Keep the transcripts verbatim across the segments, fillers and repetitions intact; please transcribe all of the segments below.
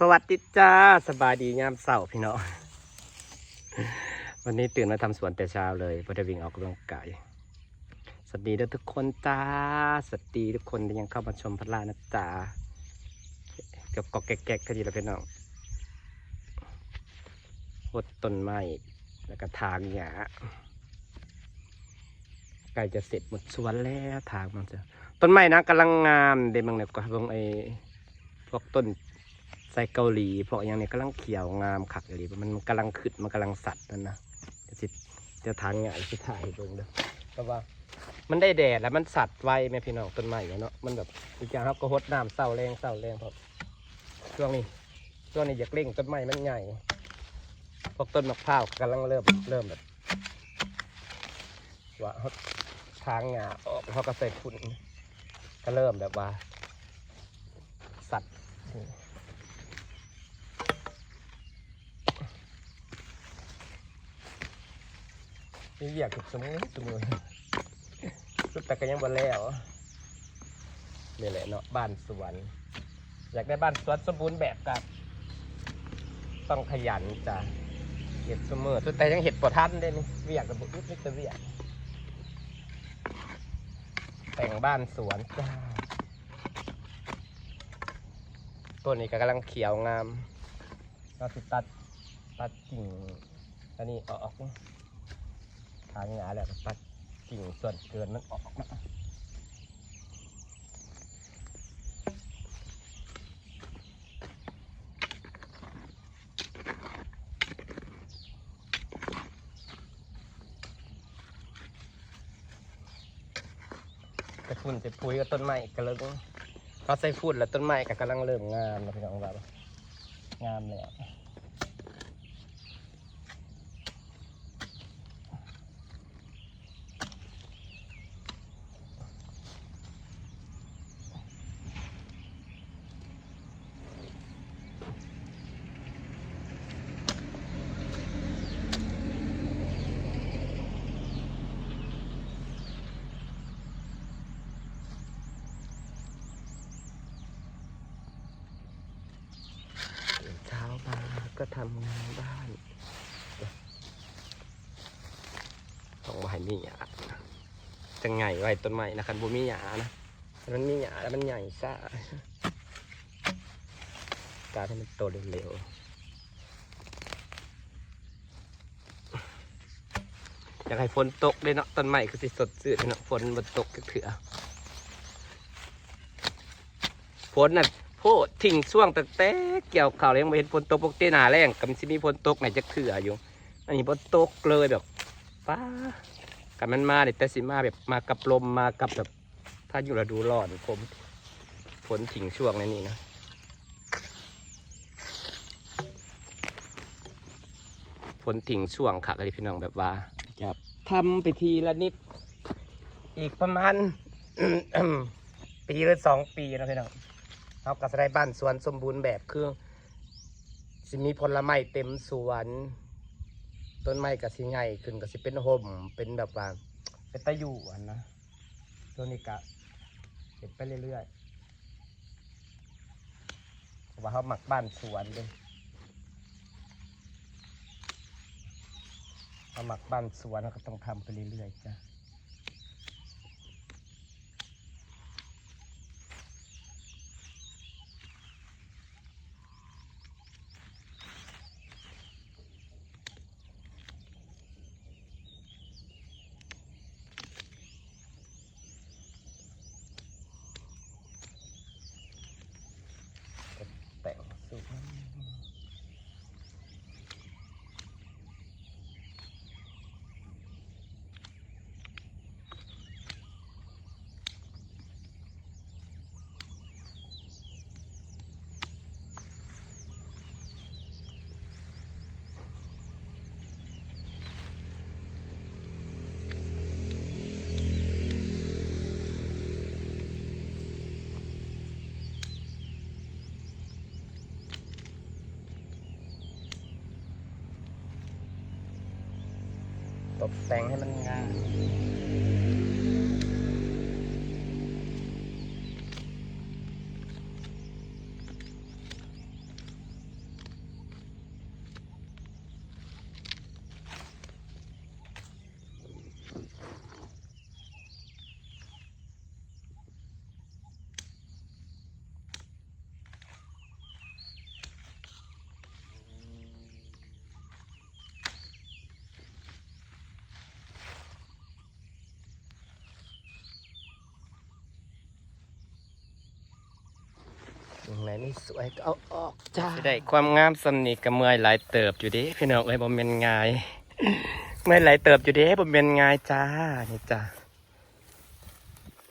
สวัสดีจ้า สบายดียามเช้าพี่น้อง วันนี้ตื่นมาทำสวนแต่เช้าเลย บ่ได้วิ่งออกกำลังกาย สวัสดีเด้อทุกคนจ้า สวัสดีทุกคนที่ยังเข้ามาชมพอลล่านะจ๊ะ กับกอกแก๊กๆ ก็ดีแล้วพี่น้อง หดต้นไม้ แล้วก็ถางหญ้า ใกล้จะเสร็จหมดสวนแล้ว ถางมันจะ ต้นไม้นะกำลังงามเด้ บางเนี่ยก็เบิ่งไอ้พวกต้นไทรเกาหลี พวกอย่างนี้กำลังเขียวงามคักอีหลี มันกำลังขึ้น มันกำลังสัดนั่นนะ จะสิ จะถางหญ้าสิถ่ายให้เบิ่งเด้อ แต่ว่ามันได้แดดแล้วมันสัดไวแม่พี่น้อง ต้นไม้เนาะ มันแบบ อีกอย่างเฮาก็หดน้ำเช้าแลงเช้าแลง เพราะช่วงนี้ ช่วงนี้อยากเร่งต้นไม้มันใหญ่ พวกต้นมะพร้าวกำลังเริ่ม เริ่มแบบ ว่าเฮาถางหญ้าออก เฮาก็ใส่ฝุ่น ก็เริ่มแบบว่า สัด มีเวียกทุกซุมื้อซุมื้อ สุดแต่ก็ยังบ่แล้ว นี่แหละเนาะ บ้านสวน อยากได้บ้านสวนสมบูรณ์แบบก็ต้องขยันจ้ะ เฮ็ดซุมื้อ สุดแต่ยังเฮ็ดบ่ทันเด้นี่ เวียกก็บ่อึด มีแต่เวียก แต่งบ้านสวนจ้า ต้นนี้ก็กำลังเขียวงาม เราสิตัด ตัดกิ่งอันนี้ออก ถางหญ้าแล้วก็ตัดกิ่งส่วนเกินมันออกนะ แต่ฝุ่นแต่ปุ๋ยกับต้นไม้ก็เริ่ม เขาใส่ฝุ่นแล้วต้นไม้ก็กำลังเริ่มงามแล้วพี่น้องว่า งามแล้ว เช้ามาก็ทำงานบ้าน ต้องบ่ให้มีหญ้า จั่งไงไว้ต้นไม้นะ คันบ่มีหญ้านะ คันมันมีหญ้าแล้วมันใหญ่ซ่า การให้มันโตเร็วๆ อยากให้ฝนตกเด้เนาะ ต้นไม้คือสิสดชื่นเนาะ ฝนบ่ตกจักเทื่อ ฝนน่ะ โพดทิ้งช่วงตั้งแต่เกี่ยวข้าวแล้วยังบ่เห็นฝนตก ปกติหน้าแล้งก็มันสิมีฝนตกแหน่จักเทื่ออยู่ อันนี้บ่ตกเลยแบบ ป๊า คันมันมานี่แต่สิมาแบบ มากับลม มากับแบบ พายุฤดูร้อน ฝน ฝนทิ้งช่วงในนี้นะ ฝนทิ้งช่วงคักเลยพี่น้อง แบบว่า จะทำไปทีละนิด อีกประมาณ ปีหรือสองปีนะพี่น้อง เฮาก็สิได้บ้านสวนสมบูรณ์แบบ คือ สิมีผลไม้เต็มสวน ต้นไม้ก็สิใหญ่ขึ้น ก็สิเป็นฮ่ม เป็นแบบว่า เป็นตาอยู่หั่นนะ ช่วงนี้ก็เฮ็ดไปเรื่อยๆ เพราะว่าเฮามักบ้านสวนเด้ เฮามักบ้านสวน เฮาก็ต้องทำไปเรื่อยๆ จ้ะ แต่งสูง ตกแต่งให้มันงาม นี่สวยก็เอาออกจ้า สิได้ความงามส่ำนี้ก็เมื่อยหลายเติบอยู่เด้พี่น้องเอ้ย บ่แม่นง่าย เมื่อยหลายเติบอยู่เด้ บ่แม่นง่ายจ้า นี่จ้า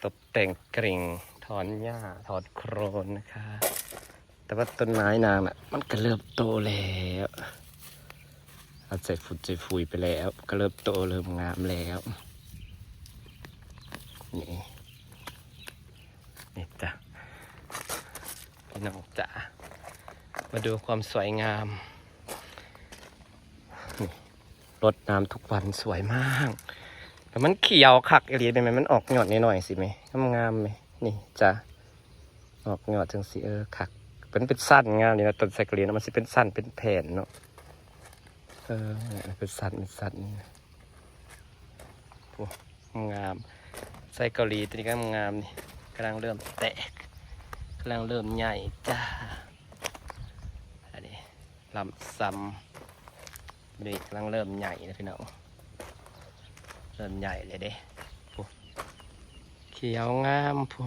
ตบแต่งกริ่ง ถอนหญ้า ถอนโคลนนะคะ แต่ว่าต้นไม้นางน่ะ มันก็เริ่มโตแล้ว เอาใส่ฝุ่นใส่ปุ๋ยไปแล้ว ก็เริ่มโตเริ่มงามแล้ว นี่ นี่จ้ะ พี่น้องจ๋า มาดูความสวยงาม นี่ รดน้ำทุกวันสวยมาก แต่มันเขียวคักอีหลี แม่นมันออกยอดน้อยๆสิแม่ งามๆแม่ นี่จ้ะ ออกยอดจังสิ เออ คัก เป็น เป็นสั้นงามนี่นะ ต้นไซเกลียนมันสิเป็นสั้นเป็นแผ่นเนาะ เออ เป็นสั้นเป็นสั้นนี่นะ โอ้ งาม ไซเกาหลีตัวนี้ก็งามนี่ กำลังเริ่มแตก กำลังเริ่มใหญ่จ้า อันนี้ลำซำ นี่กำลังเริ่มใหญ่แล้วพี่น้อง เริ่มใหญ่เลยเด้ โอ้ เขียวงาม โอ้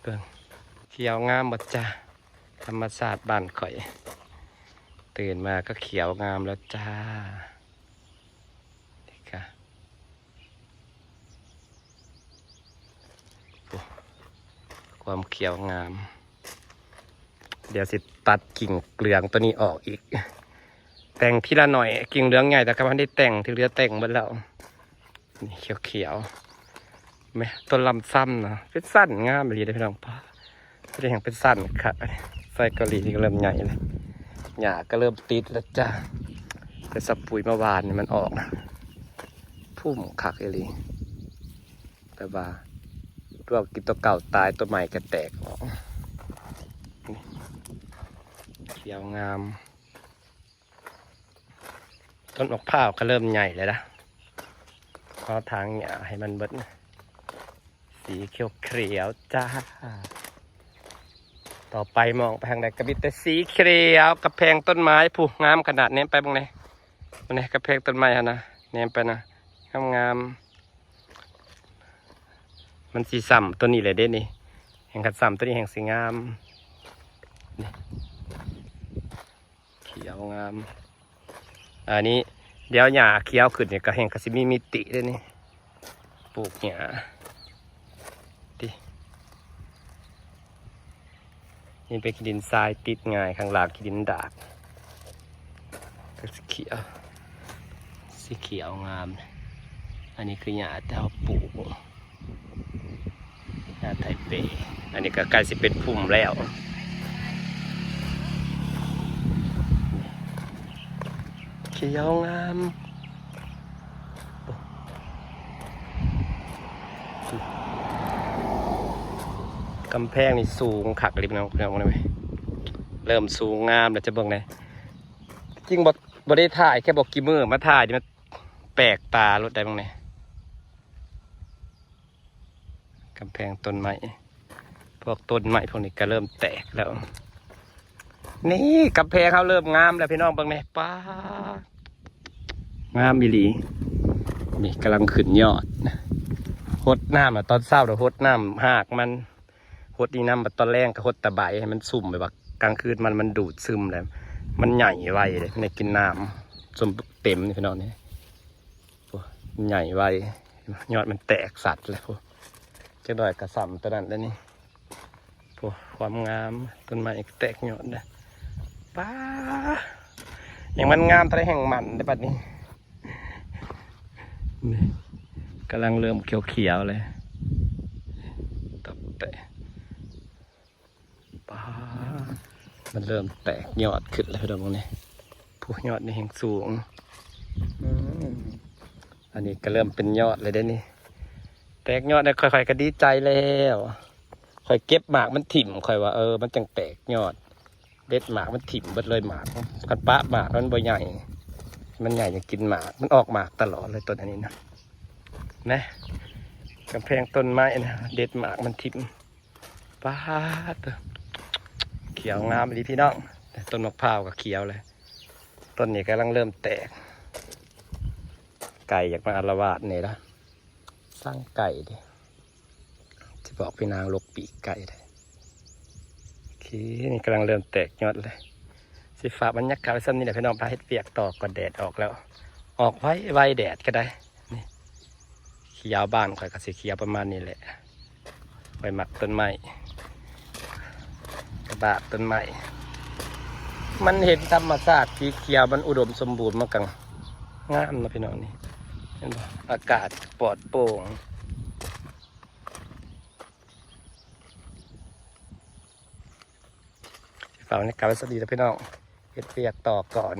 เบิ่ง เขียวงามบ่จ้า ธรรมชาติบ้านข่อย ตื่นมาก็เขียวงามแล้วจ้า นี่ค่ะ โอ้ ความเขียวงาม เดี๋ยวสิตัดกิ่งเหลืองตัวนี้ออกอีก แต่งทีละหน่อย กิ่งเหลืองใหญ่แต่ก็บ่ได้แต่ง ที่เหลือแต่งหมดแล้ว นี่เขียวๆ แม่ ต้นลำซ้ำนะ เป็นสั้นงามอีหลีเด้อพี่น้อง ป๊าด เป็นแห่งเป็นสั้นค่ะ ไซเกาหลีนี่ก็เริ่มใหญ่แล้ว หญ้าก็เริ่มติดแล้วจ้า ไปสับปุ๋ยเมื่อวานนี่มันออกนะ พุ่มคักอีหลี แต่ว่า ตัวกินตัวเก่าตาย ตัวใหม่ก็แตกออก นี่ เขียวงาม ต้นมะพร้าวก็เริ่มใหญ่แล้วนะ เพราะถางหญ้าให้มันเบิดนะ สีเขียวๆจ้า ต่อไปมองไปทางใดก็มีแต่สีเขียว กำแพงต้นไม้ผู้งามขนาด แนมไปเบิ่งแหน่ เบิ่งแหน่ กำแพงต้นไม้หั่นนะ แนมไปนะ งามๆ มันสิซ้ำตัวนี้แหละเด้นี่ แห่งคันซ้ำตัวนี้แห่งสิงาม นี่ เขียวงาม อันนี้เดี๋ยวหญ้าเขียวขึ้นนี่ก็แห่งก็สิมีมิติเด้นี่ ปลูกหญ้า ติ นี่เป็นขี้ดินทรายติดง่าย ข้างล่างขี้ดินดาก ก็สีเขียว สีเขียวงาม อันนี้คือหญ้าที่เฮาปลูก หญ้าไทเป อันนี้ก็ใกล้สิเป็นพุ่มแล้ว เขียวงาม กำแพงนี่สูงคักเลยพี่น้อง พี่น้องเห็นไหม เริ่มสูงงามแล้ว จะเบิ่งแหน่ จริงบ่ บ่ได้ถ่าย แค่บ่กี่มื้อมาถ่ายนี่มันแปลกตาโลด ได้เบิ่งแหน่ กำแพงต้นไม้ พวกต้นไม้พวกนี้ก็เริ่มแตกแล้ว นี่กำแพงเฮาเริ่มงามแล้วพี่น้อง เบิ่งแหน่ ป๊าด งามอีหลี นี่กำลังขึ้นยอด หดน้ำอะ ตอนเช้าเดี๋ยวหดน้ำหากมัน หดนี่น้ำ บัดตอนแลงก็หดแต่ใบให้มันซุ่ม แบบว่ากลางคืนมัน มันดูดซึมแล้ว มันใหญ่ไวเลย มันได้กินน้ำ ซุ่มเต็มนี่พี่น้องนี่ โอ้ มันใหญ่ไว ยอดมันแตกสัดเลย โอ้ จักหน่อยก็ซ้ำตัวนั้นแล้วนี่ โอ้ ความงาม ต้นไม้ก็แตกยอดเลย ป๊าด แห่งมันงามเท่าใดแห่งมันได้อบัดนี้ นี่ กำลังเริ่มเขียวๆเลย ตับแต่ ป๊าด มันเริ่มแตกยอดขึ้นแล้วพี่น้องนี่ ผู้ยอดนี่แห่งสูง อืม อันนี้ก็เริ่มเป็นยอดเลยเด้นี่ แตกยอดแล้ว ข่อยๆก็ดีใจแล้ว ข่อยเก็บหมากมันถิ่ม ข่อยว่า เออ มันจังแตกยอด เด็ดหมากมันถิ่มเบิดเลยหมาก คันปะหมากมันบ่ใหญ่ มันใหญ่จะกินหมาก มันออกหมากตลอดเลยต้นอันนี้นะ นะ กำแพงต้นไม้นะ เด็ดหมากมันถิ่ม ป๊าด เขียวงามอีหลีพี่น้อง แต่ต้นมะพร้าวก็เขียวเลย ต้นนี้กำลังเริ่มแตก ไก่อยากมาอาละวาดนี่ละ สั่งไก่ดิ สิบอกพี่นางลกปีกไก่เลย ดี นี่กำลังเริ่มแตกยอดเลย สิฝากบรรยากาศไว้ซ้ำนี่แหละพี่น้อง พาเฮ็ดเวียกต่อก่อน แดดออกแล้ว ออกไวไวแดดก็ได้ นี่ เขียวบ้านข่อยก็สิเขียวประมาณนี้แหละ ข่อยมักต้นไม้ กระบาดต้นไม้ มันเห็นธรรมชาติสีเขียว มันอุดมสมบูรณ์ มันก็งามเนาะพี่น้อง นี่ เห็นบ่ อากาศปลอดโปร่ง ฝากบรรยากาศไว้สวัสดีนะพี่น้อง เฮ็ดเวียกต่อก่อน